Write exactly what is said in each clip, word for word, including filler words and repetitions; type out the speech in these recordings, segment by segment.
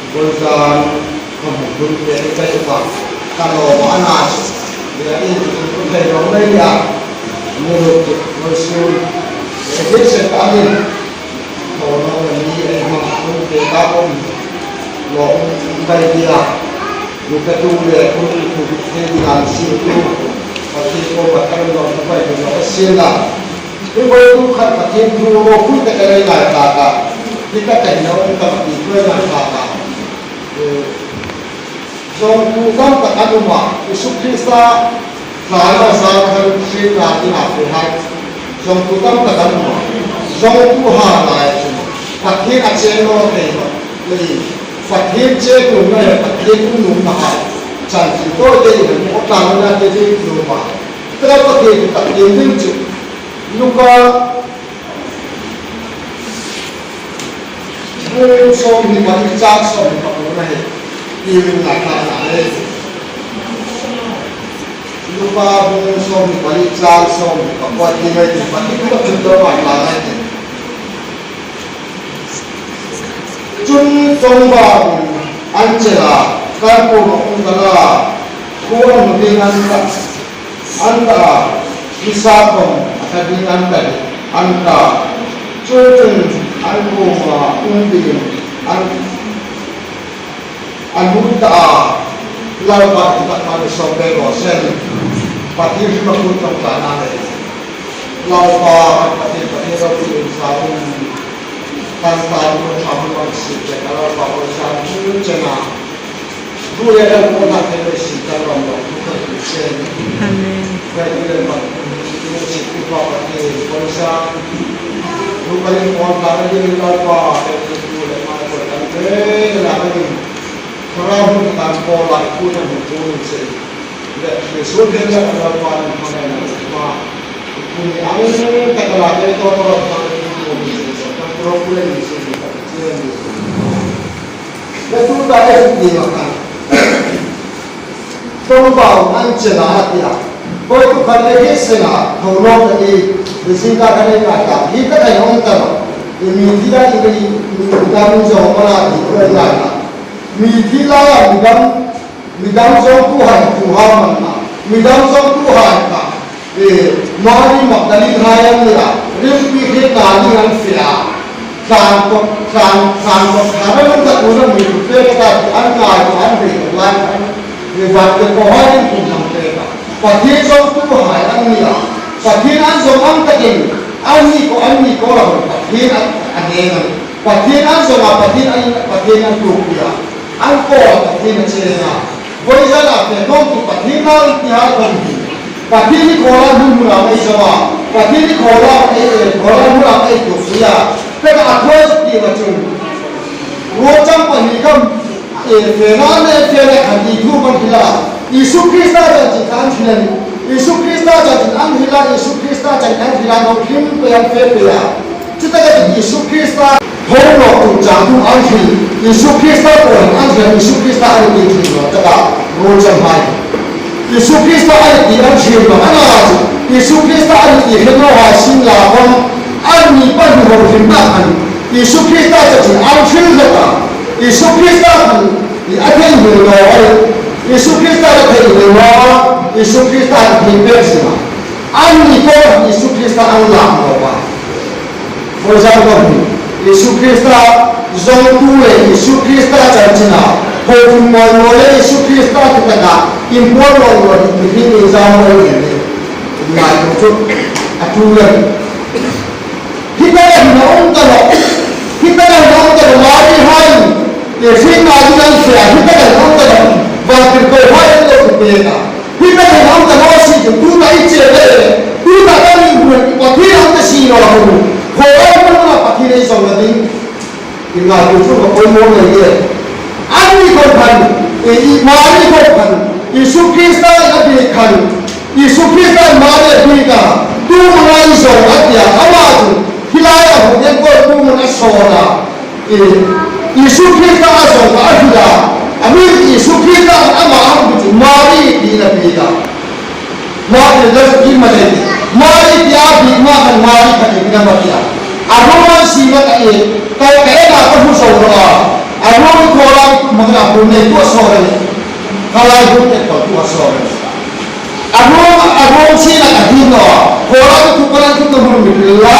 Bolzan ka hmu hun te ka hmu pa ka lo ma na chu. Dia in kun kun kai lo mai dia. Mo lo ke mo sun. E ke se ka ni. Ko no ni e ma kun te ka ko. Lo kai dia. Ni ka tu le kun ku te ni an si tu. Ka ti ko ka ka lo kai lo ka si la. Ni ko tu ka ka ti tu ko ku te ka le la ka ka. Ni ka ka no ka ti ko la ka ka. Zawngtu tam tak an um a, Isu Krista thlana zan khan hrietna dingin a fe hai. Zawngtu tam tak an um a. Zawngtu ha lai chu Pathien a che naw thei naw. Lei Pathien che tum na le Pathien um num na hai. Chan chu to te ni ko tang na te te tu ma. Tra Pathien Pathien ding chu. Luka Bung sawmhni pali chang sawmhni pakua hi. Ti min na ka na le. Luka bung sawmhni pali chang sawmhni pakua ti mai ti pali ko chu to ma la na ti. Chun ṭawngbau an chel a, kar kuoma um ta la, khuo an hmu ding an ta. An ta, nisa khom a ta ding an ta, an ta. Chu chun an kuoma um dingin an, an hung ta a, Lalpa in tak ma ni sawm pek raw se. Pathien hrim a kun ṭawngṭaina nei. Lalpa kan Pathien, Pathien ropuiin sa um. Kan ta ni ko ṭha hmun lam si te ka Lalpa ko sa chu chena. Ru le kan ko na te le si ka lam lo, ru ka ti se. Amen. Ka ti le ma, ru si ku pa pa te ko sa. Ru ka le ko na le Lalpa, te ru le ma ko kan te na ni. Thlarau hmun kan ko la ku na hmu ku ni se. Le, le su le le Lalpa ni ma na ma. Ku ni ang te ka la te to to ta ku ni se. Ka problem ni se ni ka ti ni. Le tu ta e ni ma ka. Ṭawngbau an chel a a ti a. Koi tu khan le ke se na, tho lo ta ni, ni sin ka ka nei ka ta. Hi ta ka yong ta lo. Ni mi ti da ni ni, ni ta mi zo ma la ni ko la na. Mi ti la ya mi dam, mi dam zawngtuhai thu ha man na. Mi dam zawngtuhai kha. E, Mari Magdalene hai an ni a, rimhriet hrietna dingin an fe a. Tlan kawt, tlan, tlan kawt kha ram an ta tu ram mi tu pe ka ta an ngai ko an ve ko lai an. E, vat te ko hai an kum lam pe ka. Pathien zawngtuhai an ni a. Pathien an zawng ang takin, an ni ko, an ni ko la Pathien an, an eng a. Pathien an zawng a, Pathien an, Pathien an tuokpui a. An ko Pathien a che a. Voi zan a fe khom tu Pathien a ti hai khom hi. Pathien ni ko la hmun hmun a ei zawng a. Pathien ni ko la ei, ei, ko la hmun a ei tuokpui a. Ka ta a khoi ti ma chun. Ruo chang pa ni kam, e, fe na ne fe na kan ti thu kan ti la. Isu Krista chanchin kan ti la ni. Isu Krista chanchin an ti la, Isu Krista chanchin an ti la, no kim pe an fe pe a. Chu taka chun Isu Krista hawng lo tu chang tu an hril, Isu Krista kuoin an hril, Isu Krista a ni ti hril lo taka ruo chang hai. Isu Krista a ni ti an hril lo, a na chu Isu Krista a ni ti hril lo hai sin la khom, an ni pa ni ho hril na khan, Isu Krista chanchin an hril lo ta, Isu Krista khan a thei hril lo a ni, Isu Krista a thei hril lo, Isu Krista a thei pek si ma. An ni ko Isu Krista an lam lo a. Voi zan ko hmu. Isu Krista zawngtu le Isu Krista chanchin a. Ho tum mawi mawi le Isu Krista tu taka. Inpuon mawi mawi tu hi ni zan mawi le. Ngai ko chu. A tu le. Hi taka hin a um ta lo. Hi taka hin a um ta lo. Mari hai. Te hring ngai tu kan fe. Hi taka hin a um ta lo. Vantirko hai lo tu pe ta. Hi taka hin a um ta naw si chu, tuta i che le, tuta ka ring hun, Pathien a um ta si naw hun. Khawlai hmuna Pathien ei zawng ding. I ngaituo chu ka poimaw ngei e. Anni khom khan, i, i, Mari khom khan, Isu Krista a biek khan, Isu Krista Mari a biek a, tu hmuna i zawng a ti a, ama chu, hi lai Isu Krista a zawng a hril a. A hming Isu Krista ama a hming chu Mari tiin a pêk a. Mari, Joseph in ma nei. Mari tia a pêk ma khan Mari kha ti na ma tia. A ruong an si ma ka e. Ka ka e na ka hmu zo lo a. A ruong khawlai hmang a hmu nei tu a saw a ni. Khalai hmu te ko tu a saw a ni. A ruong, a ruong sina ka ti naw. Khawlai tu ka lan tu ka hmu mi la.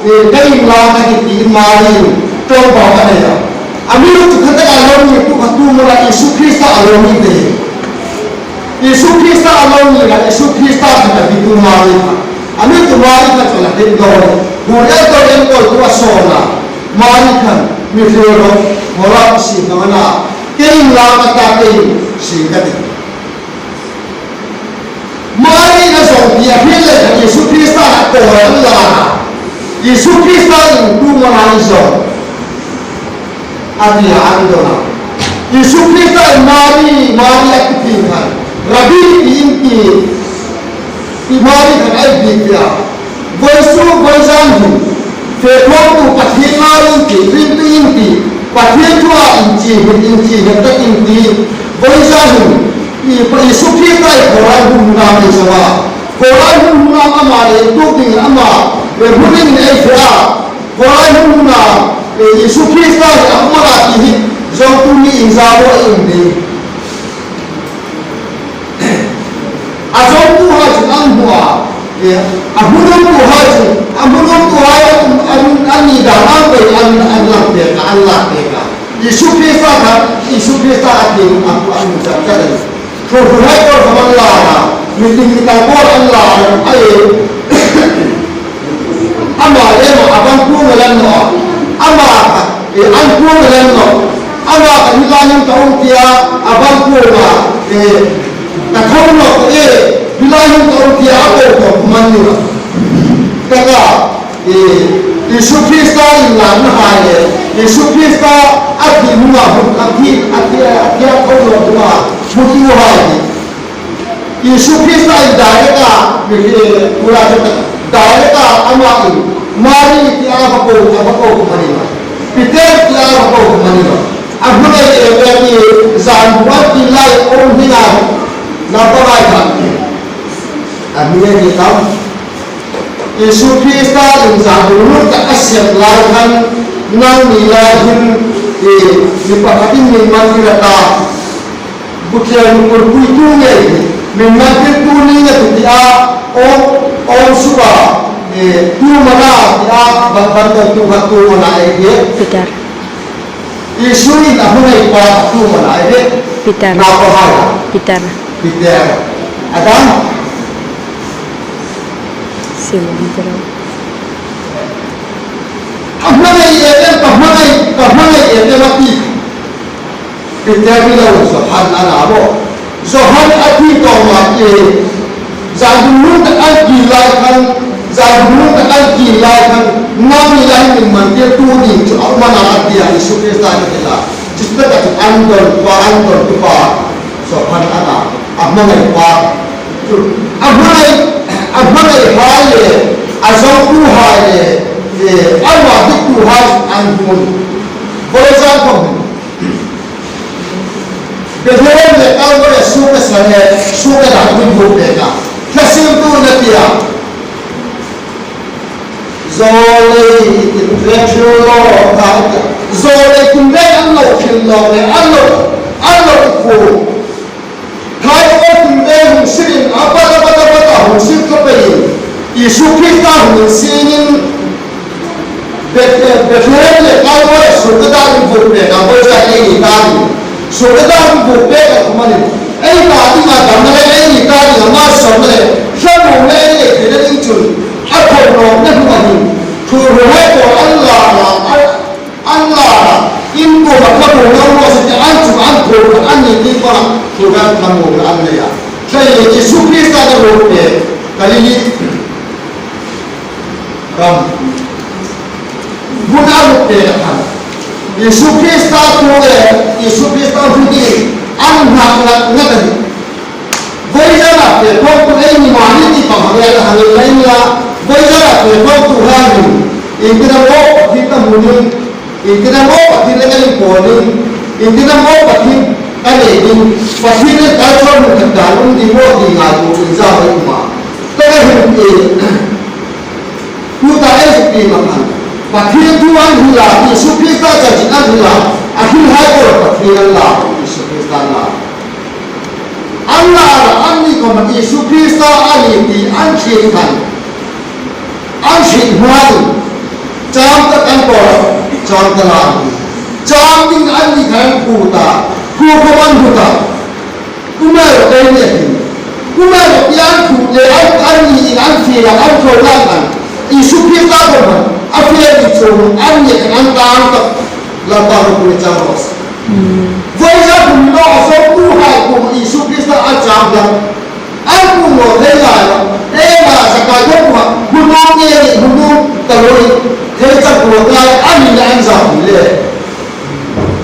E, ka inlak ka ti ti Mari ṭawng ba ka nei a. A mi tu kha ta ka lo ni tu kha tu mo la Isu Krista a lo ni te. Isu Krista a lo ni la Isu Krista kha ta ti tu Mari kha. A mi tu Mari kha chu la ti lo. Bu e to en ko tu a saw na. Mari khan mi hril ro. Mo la si na na. Ka inlak ka ta ka insi ka ti. Mari a zawng ti a hril le khan Isu Krista a ko an la. Isu Krista in tu ma an zawng. A ti a an dawng a. Isu Krista in Mari, Mari a ti ti khan. Rabbi ti in ti. Ti Mari khan ai ti ti a. Voisun, voizan hin, fe khawmtu Pathien ngain ti, ringtu in ti, Pathien thua inchie hin, inchie hin tak in ti, voizan hin, i, pa Isu Krista i khawlai hmun hmuna mi sawa. Khawlai hmun hmuna ama le tu ding ama, e hmun in ei fe a. Khawlai hmun hmuna, e Isu Krista hi ama la ti hi, zawngtu mi inzawo in ti. A zawngtuhai chun an hmu a, e, a hmun umtuhai chun, a hmun umtuhai an, an, an ni dan an pei, an, an lang pek a, an lak pek a. Isu Krista kha, Isu Krista a ti a, a hmu chak chak a ni. Thu thu hai kor kha an la a, meeting meeting kor an la a, ai. Ama le ama a ban kuong a lan naw. Ama kha, e, an kuong a lan naw. Ama kha hi lai hin ka um tia a ban kuong a, e, ka tho naw, e, hi lai hin ka um tia a ko ko man ni naw. Ka ka, e, Isu Krista inlakna hai le, Isu Krista a thi hmuna hmun a thi, a thi, a thi a tho naw hmuna hmu tu hai ni. Isu Krista in direct a, mi hi, ula direct a, direct a ama in, Mari tia a va ko, a va ko khawm a ni naw. Peter tia a va ko khawm a ni naw. A hmangai em em hi, zan buat ti lai om hi na, na pa lai khan. A hmangai ni tam. Isu Krista in zan buat tak a sep lai khan, nangni lai hin, e, mi pakhatin mi man ti la ta. Buthian kurpui tu ngei, min man tir tu ni nga tu ti a, om, om suba, e, tu mana ti a, ban, ban tu tu ha tu mana e ge. Peter. Isu in a hmangai pa tu mana e ge. Peter. Na pa hai. Peter. Peter. Adam. Simon Peter. A hmangai e, a hmangai, a hmangai e, e ma ti. Peter ni lo, Johan a na bo. Johan a ti to ma e. Zan buat tak an kil lai khan, zan buat tak an kil lai khan, nangni lai min man tir tu ding chu a um a na a ti a Isu Krista ni ti la. Chu taka chu an don pa, an don tu pa. Johan a na, a hmangai pa. Chu, a hmangai, a hmangai hai le, a zawngtuhai le, e, ama diktuhai an hmun. Voizan khawm. Bethlehem le Kalvari suok a sa le, suok a dam ding bu pek a. Thla siemtu na ti a. Zawlnei tin ve thil lo ka ta. Zawlnei tin ve an lo thil lo le, an lo, an lo ku. Thai ko tin ve hung sirin, a bata, bata, bata, hung sir ka pei. Isu Krista hung sinin, Beth-, Bethlehem le Kalvari suok a dam bu pek a, bo ja ei ni ta ni. Suok a dam bu pek a khawm a ni. Ei ta ding a dam le ei ni ta ni, ama sawm le. Hla mo le ei le te le ding chun. A khawm lo le hung a ni. Thu ro hai ko an la la, a, an la la. In ko ma ka mo na mo se te an chu an ko an ni ti pa. Thu kan ka mo an le ya. Thei Isu Krista ka ro pe. Galili. Ram. Hmun a ruk pek a khan. Isu Krista thu le, Isu Krista hmu ding an hnak ngat ngat a ni. Voizana fe khawmtu ei ni mani ti pang hang el hang el la in la. Voizana fe khawmtuhai hin. Iengtin am lo, Pathien ta hmu ning. Intina maw Pathien le kan inpawl ding, intina maw Pathien kan nei ding, Pathien le kan chawr hmun khat dan um ding maw ti ngaituo inzam ei um a. Taka hin e, tuta ei zuk ti ma khan, Pathien thu an hril a, Isu Krista chanchin an hril a, a hrilhai kor Pathien an la, Isu Krista an la. An la, anni khawm Isu Krista a ni ti an hriet khan, an hriet hmain, chang tak an thaw, chang tak an ti. Chang ding anni khan an phu ta, phu khawm an phu ta. Kumail lo dei ni hin. Kumail lo pian phu le an, anni in an fiel a, an thaw lai an. Isu Krista khawm a fiel ni chu anni khan an tang tak. Lalpa ro pui chang ros. Voi za pui lo a so tu hai ku Isu Krista a chang la. An ku lo thei lai lo. E la sa ka yo ku ha. Hunu nge ni hunu ta lo ni. Thei chang ku lo lai an ni an za pui le.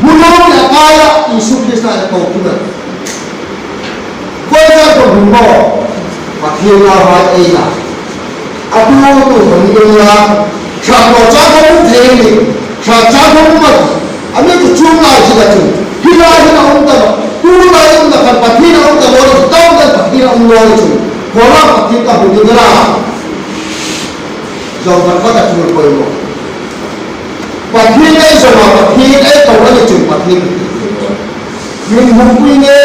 Hunu ni a ka la Isu Krista a ko tu na. Voi za ko hunu. Pathien la hai e la. A tu tu hunu ni la. Sa ko cha ko thei ni. Sa cha ko ma. A mi chu chung lai chu la chu. Hi lai hi na um ta lo. Tu lai um ta khan Pathien a um ta lo. Tau ta Pathien a um lo chu. Ko la Pathien ka hmu ding la. Zong kan ka ta chu poi mo. Pathien ei zong a Pathien ei to ni chu Pathien. Min hmu pui nge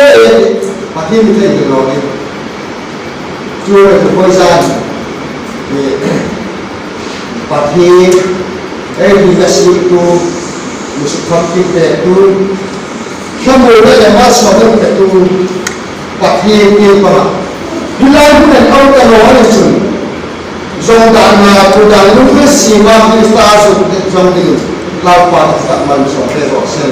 Pathien mi thei lo ni. Chu le chu poi sa ni. Pathien, ei ni na si tu, musu kham ki pe tu, kham mo le le ma so le pe tu, Pathien ni pa. Hi lai hun an au ta lo ni chun. Zong dan na, ku dan lu Krista ma Krista su zong ding. Lau pa ta man so pe ro se.